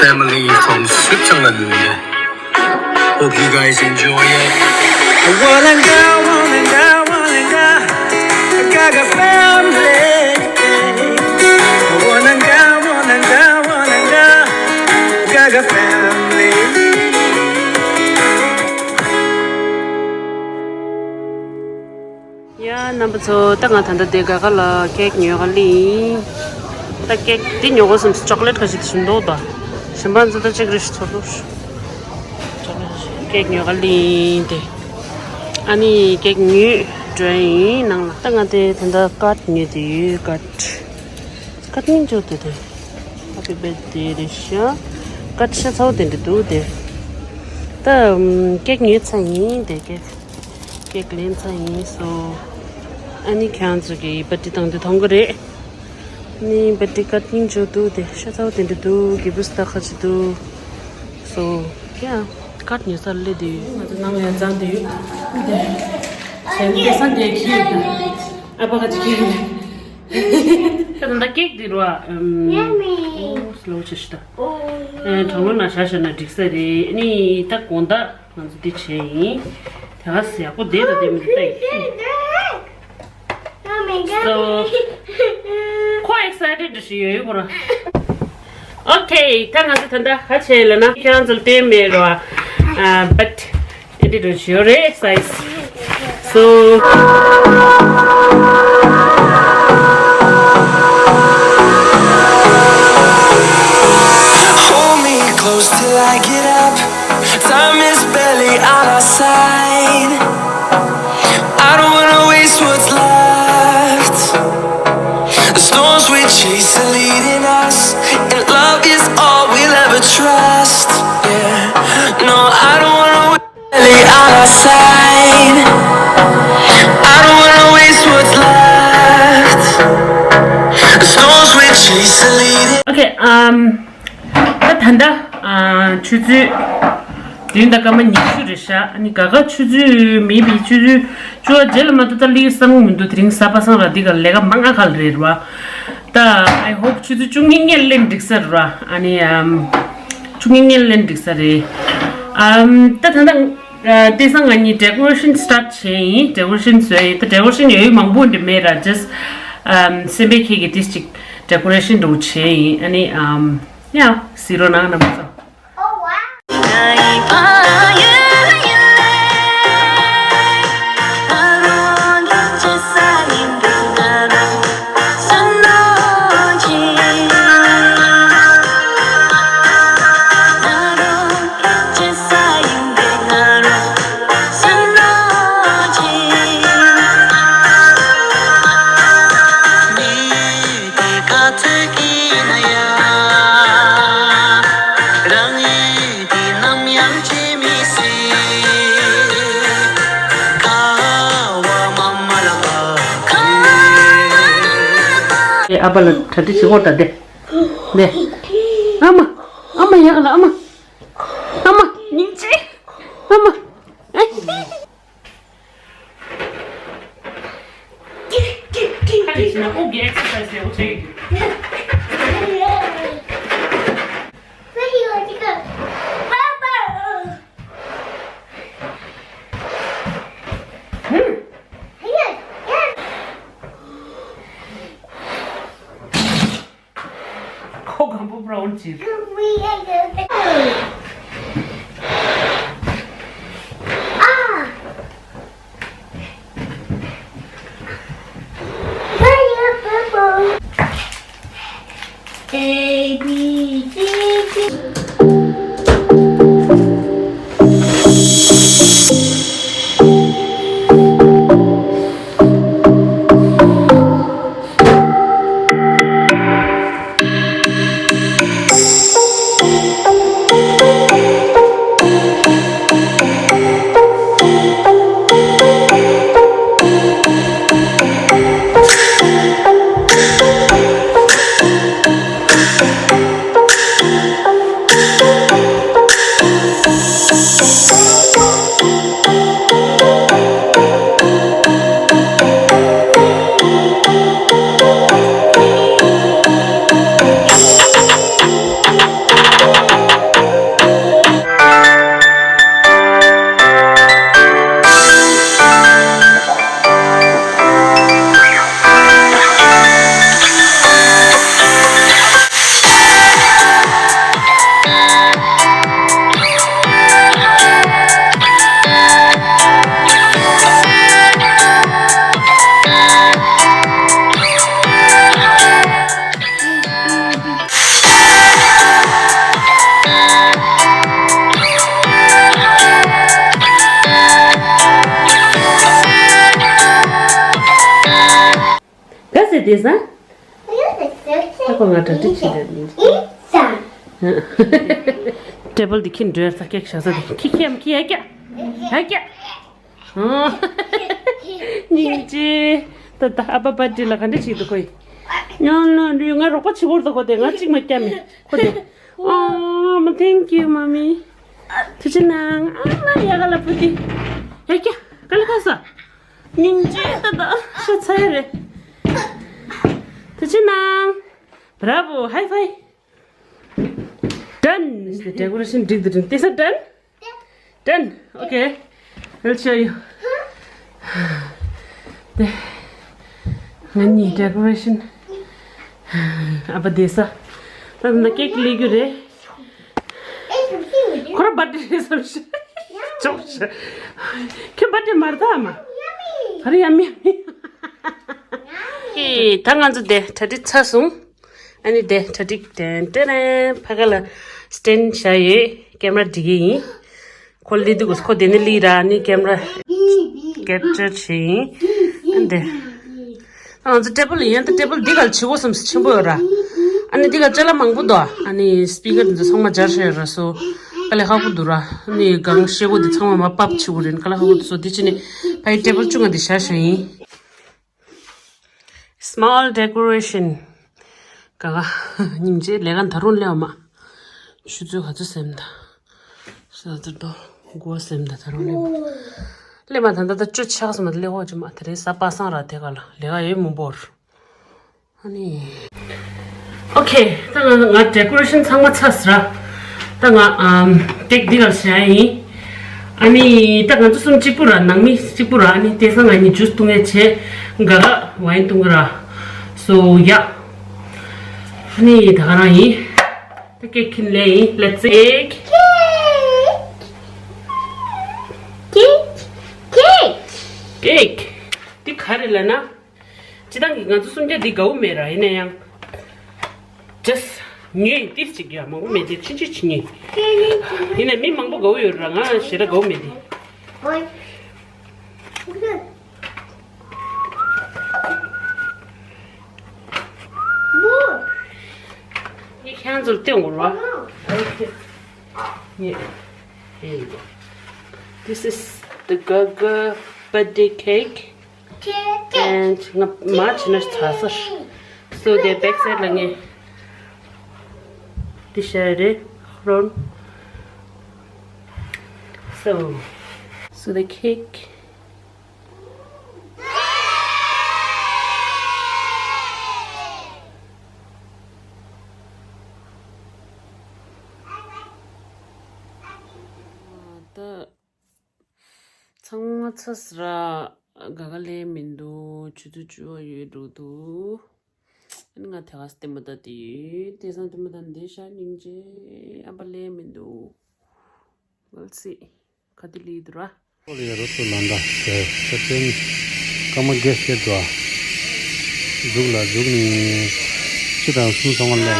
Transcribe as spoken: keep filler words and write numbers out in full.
Family from Switzerland. Hope you guys enjoy it. Wananga, wananga, wananga. I got a family. Wananga, wananga, wananga. I got a family. ཡ། རྣམ་པ་ཚོ། ད་ང་ད་ལྟ་དེ་ག་ག་ལ་ཀེག་ཉོ་ག་ལི་ཡིན། ད་ཀེག་དེ་ཉོ་གོ་སམ་སི་ཅོག་ལེཊ་ཁ་ཤས་དེ་བཞིན་འདུག་ད། གཞན་པ་ཚོ་ད་ཅིག་རེ་ཞིག་ཚོར་འདུག་ཀེག་ཉོ་ག་ལི་ཡིན་དེ། ཨ་ནི་ཀེག་ཉོས་འགྲོ་ཡིན་ནང་ལ། ད་ང་དེ་ད་ལྟ་ཀར་ཉོས་དེ་ཡོད། ཀར་ཀར་སྙིང་རྗེ་དེ་དེ། Happy birthday རེད་ཤག་ཀར་ཤ་ཚ་བོ་དེ་འདྲ་འདུག་དེ། ད་ཀེག་ཉོས་ཚར་ཡིན་དེ། ཀེག་ཀེག་ལེན་ཚར་ཡིན་སོ། ཨ་ནི་ཁྱེད་རང་ཚོ་གི་པར་ཏི་བཏང་དུས་མཐོང་གི་རེད། ནི་པར་ཏི་ཀར་སྙིང་རྗེ་འདུག་དེ། ཤ་ཚ་བོ་དེ་འདྲ་འདུག་གི་བུ་སྟག་ཁ་ཅིག་འདུག་སོ། ཡ། ཀར་ཉོ་སར་སླེབས་དུས་ང་ཚོ་ནང་ཡར་འཛེགས་དུས་དེ། སེམས་དེ་སང་དེ་ཁྱི་ཡིན། ཨ་ཕ་ཁ་ཅིག་ཁྱི་ཡིན། ད་ད་ལྟ་ཀེག་འདི་རུ་ཨམ། Yummy. ཨོ་སི་ལོ་ཆེ་ཤི་ད། ཨོ། ཨེ་གྲང་མོ་ན་ཤ་ཤ་ན་འགྲིག་ས་རེད། ནི་ད་དགོང་དག་ང་ཚོ་འདི་བྱས་ཡིན། དེ་ག་ཟེ་ཡག་པོ་བསྡད་ད་བསྡད་མི་འདུག་ད་ཡིན། So ཁོ་ཨེག་སའི་ཊེཌ་ཞིག་ཡོད་ཡོད་ཁོ་རང་། ཨོ་ཁེ། ད་ང་ཚོ་ད་ལྟ་ག་བྱས་ལབ་ན། ཁྱེད་རང་ཚོ་ལ་བསྟན་མེད་རོ། ཨ་བཊ་ཨེ་འདི་འདྲ་ཞིག་ཡོད་རེད་སའི་ཛི། So Hold me close till I get up. Time is barely on our side. I don't wanna waste what's left. The storms we chase are leading us, and love is all we'll ever trust. Yeah, no, I don't wanna wait on our side. I don't wanna waste what's left. The storms we chase are leading. Okay, um, ད་ད་ལྟ་ཨ་ཆུ་ཚོད་བདུན་དང་སྐར་མ་ཉི་ཤུ་རེད་ཤག་ཨ་ནི་ག་ག་ཆུ་ཚོད་མེད་པའི་ཆུ་ཚོད་བཅུ་པ་རྗེས་ལ་མ་གཏོགས་ད་སླེབས་བསམ་གྱི་མི་འདུག་དེ་རིང་གཟའ་པ་སངས་ར་འདི་ག་ལས་ཀ་མང་ང་ག་ལ་རེད་ར། ད་I hope ཆུ་ཚོད་བཅུ་གཉིས་སྔོན་སླེབས་འགྲིག་ས་ར། ཨ་ནི་ཨམ་བཅུ་གཉིས་སྔོན་སླེབས་འགྲིག་ས་རེད། ཨམ་ད་ད་ལྟ་ཨ་དེང་སང་ང་གཉིས་ཌེ་ཀོ་རེ་ཤན་སི་ཊཱཊ་བྱས་ཡིན། ཌེ་ཀོ་རེ་ཤན་བཟོས་ཡིན། ད་ཌེ་ཀོ་རེ་ཤན་ཡོད་ཡོད་མང་པོ་འདི་མེད་ར། ཇ་སི་ཊི་ཨམ་སེམས་པའི་ཁྱེད་ཀྱི་ཏིས་ཅིག་ཌེ་ཀོ་རེ་ཤན་འདྲ་བོ་བྱས་ཡིན། ཨ་ནི་ཨམ་ཡ་གཟིགས་རོགས་གནང་རྣམ་པ་ཚོ། ཨ་ཕ་ལ་གྲ་སྒྲིག་བྱེད་དགོས་ད་དེ། ནས། ཨ་མ། ཨ་མ་ཡག་ལ་ཨ་མ། ཨ་མ། སྙིང་རྗེ། ཨ་མ། ཨེ། ཁ་ལས་ཕྱིན་ན་དབུགས་ཀྱི་ཨེག་སར་སའི་ཟེར་བ་བྱེད་ཀྱི་འདུག་ཁོ་གང་པོ་བྷ་རའུན་བྱེད། A B C D. དེ་ས། ད་ཁོ་ང་གྲ་སྒྲིག་བྱེད་དེ། ཊེ་བལ་འདི་ཁྱེར་འགྲོ་ཡ། ས་ཀེག་བཞག་ས་དེ་ཁྱི་ཁྱི་ཡམ་ཁྱི་ཡ་ཀྱ། ཡ་ཀྱ། ཨོ། སྙིང་རྗེ། ད་ད་ཨ་ཕ་པར་ཐི་ཌེ་ལ་ག་འདྲ་བྱེད་འདུག་ཁོ་ཡིས། ཉོ་ནོ་ང་རོགས་པ་བྱེད་དགོས་འདུག་ཁོ་དེ་ང་གཅིག་མ་བསྐྱབས་མེད་ཁོ་དེ། ཨོ་མ། Thank you, mommy. ཐུགས་རྗེ་གནང་། ཨ་མ་ཡ་ག་ལ་བུ་དེ། ཡ་ཀྱ། ག་ལ་ཁ་ས། སྙིང་རྗེ་ད་ད་ཤ་ཚ་ཡ་རེད། ཐུགས་རྗེ་གནང་། Bravo, high five. Done. Decoration འགྲིག་འདུག་དེ་ས་done? Done. Okay. I'll show you. དེ། ང་གཉིས་decoration. ཨ་ཕ་བསྡད་ས། ད་ད་ཀེག་ལས་རྒྱུ་རེད། ཁོ་རང་པར་ཐི་ཌེ་རེད་བསམ་ཤག་ཅོག་ཤག་ཁྱོད་པར་ཐི་ཌེ་མ་རེད་ད་ཨ་མ། ག་རེ་ཡ་མི་ཡ་མི། ཨེ། ད་ང་ཚོ་དེ་གྲ་སྒྲིག་ཚར་སོང་། ཨ་ནི་དེ་གྲ་སྒྲིག་ཏན་ཏན་ཕ་ག་ལ་stand བཞག་ཡོད། ཀེམ་ར་སྒྲིག་གི་ཡིན། ཁོ་ལི་འདུག་ཁོ་དེ་ནི་ལི་ར་ནི་ཀེམ་ར་capture བྱེད་ཡིན། ཨ་འདི། ང་ཚོ་ཊེ་བལ་ཡིན་ད་ཊེ་བལ་འདི་ག་ལ་བྱེད་སྒོ་བསམ་སེ་ཆེན་པོ་ཡོད་ར། ཨ་ནི་འདི་ག་ཅ་ལག་མང་པོ་འདུག་ཨ་ནི་speaker འདི་ཚོ་ཚང་མ་སྦྱར་བཞག་ཡོད་ར་སོ། དཀའ་ལས་ཁག་པོ་འདུག་ར། ཨ་ནི་གང་བཤད་སྒོ་འདི་ཚང་མ་མ་ཕབ་བྱེད་དགོས་རེད། དཀའ་ལས་ཁག་པོ་འདུག་སོ། འདི་ཕྱི་ནས་ཕ་ཡི་ཊེ་བལ་བཅུ་ལྔ་འདི་བཞག་བཞག་ཡིན། Small decoration. ག་ག་སྙིང་རྗེ། ལས་ཀ་ད་རུང་སླེབས་མ། ཆུ་ཚོད་ག་ཚོད་ཟིན་ད། ས་ཚོད་དོ། དགུ་པ་ཟིན་ད་ད་རུང་སླེབས་མ། སླེབས་མ་ད་ད་ད་བཅུ་ཆགས་སོང་མ། སླེབས་འོག་ཅི་མ་དེ་རིང་གཟའ་པ་སངས་ར། དེ་ག་ལ་ལས་ཀ་ཡོད་མི་འབོར། ཨ་ནི། Okay. ད་ང་ང་decoration ཚང་མ་ཚར་སོང་ར། ད་ང་ཨམ་ཀེག་འདི་ག་ལ་བཞག་ཡིན། ཨ་ནི་ད་ང་ཚོ་གསུམ་གཅིག་པུ་ར། ནང་མི་གཅིག་པུ་ར། ཨ་ནི་དེང་སང་ང་གཉིས་ཇུས་བཏུང་ཡས་བྱས། ག་ག་ཝའིན་བཏུང་གི་ར། So yeah. ཨ་ནི་ད་ག་རང་ཡིན། ད་ཀེག་ཁྱེར་ལེན་ཡིན། Let's eat. ཀེག་ཀེག་ཀེག་འདི་ག་རེ་ལབ་ན། སྤྱིར་བཏང་གི་ང་ཚོ་གསུམ་ཆ་འདི་དགའ་བོ་མེད་ར། ཡིན་ན་ཡང་just ཉོས་ཡིན། ཏིས་ཅིག་ཡ་མང་པོ་མེད་དེ་ཕྱིན་ཆད་ཕྱིན་ཉིན། ཡིན་ན་མི་མང་པོ་དགའ་བོ་ཡོད་ར། ང་ཞེ་དྲག་དགའ་བོ་མེད་དེ། ངས་ཁྱེད་ཚོར་སྟོན་དགོས་ར། Yeah. Here you go. This is the Gaga birthday cake. And ང་མ་བྱས་ན་ཚ་ས། So the back side ལ་ངས་འདི་བཞག་རེད། ཁོ་རང་། So, so the cake. ད་ཚང་མ་ཚར་སོང་ར། ག་ག་ལས་མི་འདུག་ཆུ་ཚོད་བཅུ་པ་ཡོལ་འགྲོ་འདུག་ཨ་ནི་ང་དེ་ག་ལྟད་མོ་ལྟ་དེ་ཡོད། དེང་སང་ལྟད་མོ་ལྟ་འདི་ཤ་སྙིང་རྗེ། ཨ་ཕ་ལས་མི་འདུག We'll see. ག་དུས་ལས་འདུག་ར། ཨོ་ལེ། རོ་ཏོ་ལན་ད་ཤེར་ཤེར་ཏེན་ཀ་མ་གེ་སི་ཀེ་ཏོ། འཛུགས་ལ་འཛུགས་ནི་ཕྱི་དང་གསུམ་ཚང་མ་ལས།